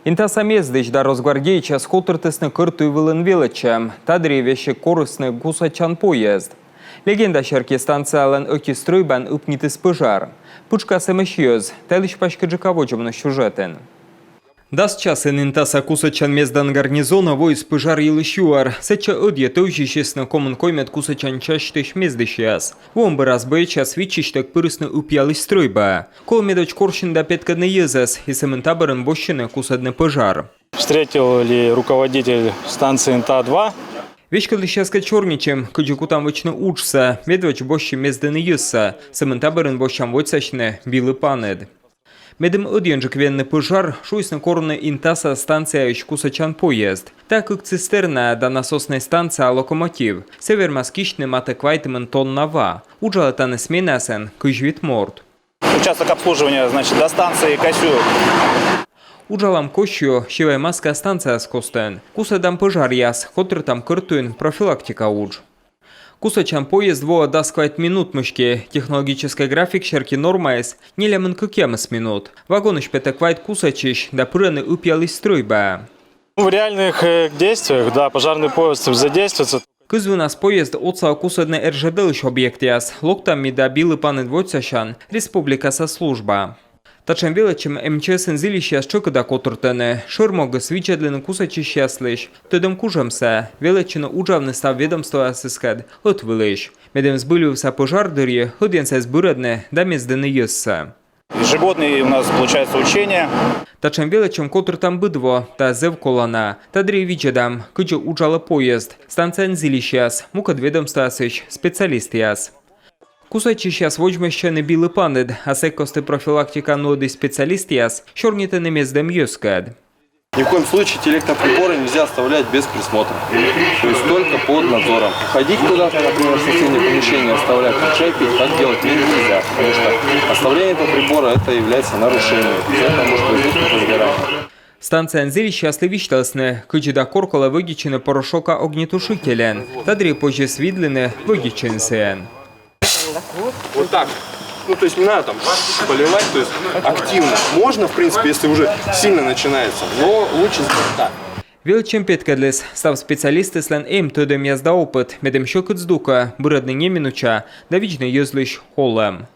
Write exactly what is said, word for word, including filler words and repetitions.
Интаса мездысь да росгвардеецъяс котыртісны кӧрт туй вылын велӧдчӧм. Та дырйи весиг корисны кусӧдчан поезд. Легенда серти, станциялӧн ӧти стрӧйбаын ыпнитіс пӧжар. Пытшкас эмӧсь йӧз. Та йылысь паськыдджыка водзӧ миян сюжетын. Дас часын Интаса кусӧдчан мездан гарнизонӧ воис пӧжар йылысь юӧр. Сэтчӧ ӧдйӧ тӧвзисны комын коймӧд кусӧдчан частьысь мездысьяс. Воӧм бӧрас боецъяс виччысьтӧг пырисны ыпъялысь стрӧйбаӧ. Колӧ медводз корсьны да петкӧдны йӧзӧс, и сӧмын та бӧрын босьтчыны кусӧдны пӧжар. Встретил ли руководитель станции Инта два. Веськӧдлысьяскӧд сёрнитчим, кыдзи кутам вӧчны уджсӧ, медводз босьтчим мездыны йӧзсӧ, сӧмын та бӧрын босьтчам водзсасьны билы паныд. Медым ӧдйӧджык венны пӧжар, шуисны корны Интаса станцияысь кусӧдчан поезд. Та кык цистерна да насоснӧй станцияа локомотив. Сійӧ вермас кисьтны матӧ квайтымын тонна ва. Уджалӧ тані сменаясӧн кызь вит морт. Участок обслуживания, значит, до станции Косю. Уджалам Косю, Сивай Маскаа станцияяс костын. Кусӧдам пӧжаръяс, котыртам кӧрт туйын профилактика удж. Кусӧдчан поезд воӧ дас квайт минут мысти. Технологическӧй график серти нормаыс нелямын кӧкъямыс минут. Вагонысь петӧ квайт кусӧдчысь да пырӧны ыпъялысь стрӧйбаӧ. Ну, в реальных э, действиях, да, пожарный поезд задействуется. Кызвынас поезд отсалӧ кусӧдны РЖД-лысь объектъяс. Локтам ми да билы паныд водзсасян республикаса службаӧ. Татшӧм велӧдчӧм МЧС-ын зільысьяс тшӧкыда котыртӧны. Шӧр могыс — видзӧдлыны кусӧдчысьяслысь тӧдӧм кужӧмсӧ, велӧдчыны уджавны став ведомствоясыскӧд ӧтвылысь. Медым збыльвывса пӧжар дырйи ӧдйӧнсӧ эз бырӧдны да мездыны йӧзсӧ. Ежегодные у нас получается учения. Татшӧм велӧдчӧм котыртам быд во, та зэв колана. Та дырйи видзӧдам, кыдзи уджалӧ поезд, станцияын зільысьяс, мукӧд ведомствоясысь специалистъяс. Кусӧдчысьяс водзмӧстчӧны билы паныд, а сэк кості профилактика нуӧдысь специалистъяс сёрнитӧны мездӧм йӧзкӧд. Ни в коем случае те электроприборы нельзя оставлять без присмотра. То есть только под надзором. Ходить куда-то, например, в соседнее помещение, оставлять, чай пить, так делать нельзя. Потому что оставление этого прибора — это является нарушением. Из-за этого может возникнуть возгорание. Станцияын зільысьяслы висьталісны, кыдзи да кор колӧ вӧдитчыны порошокӧн огнетушителян. Та дырйи позис видлыны вӧдитчыны сійӧн. Вот так. Ну, то есть не надо там поливать, то есть активно. Можно, в принципе, если уже сильно начинается, но лучше сделать так. Велӧдчӧм петкӧдліс, став специалистыслӧн эм тӧдӧмъяс да опыт, медым сьӧкыд здукӧ бырӧдны неминучаӧ да видзны йӧзлысь олӧм.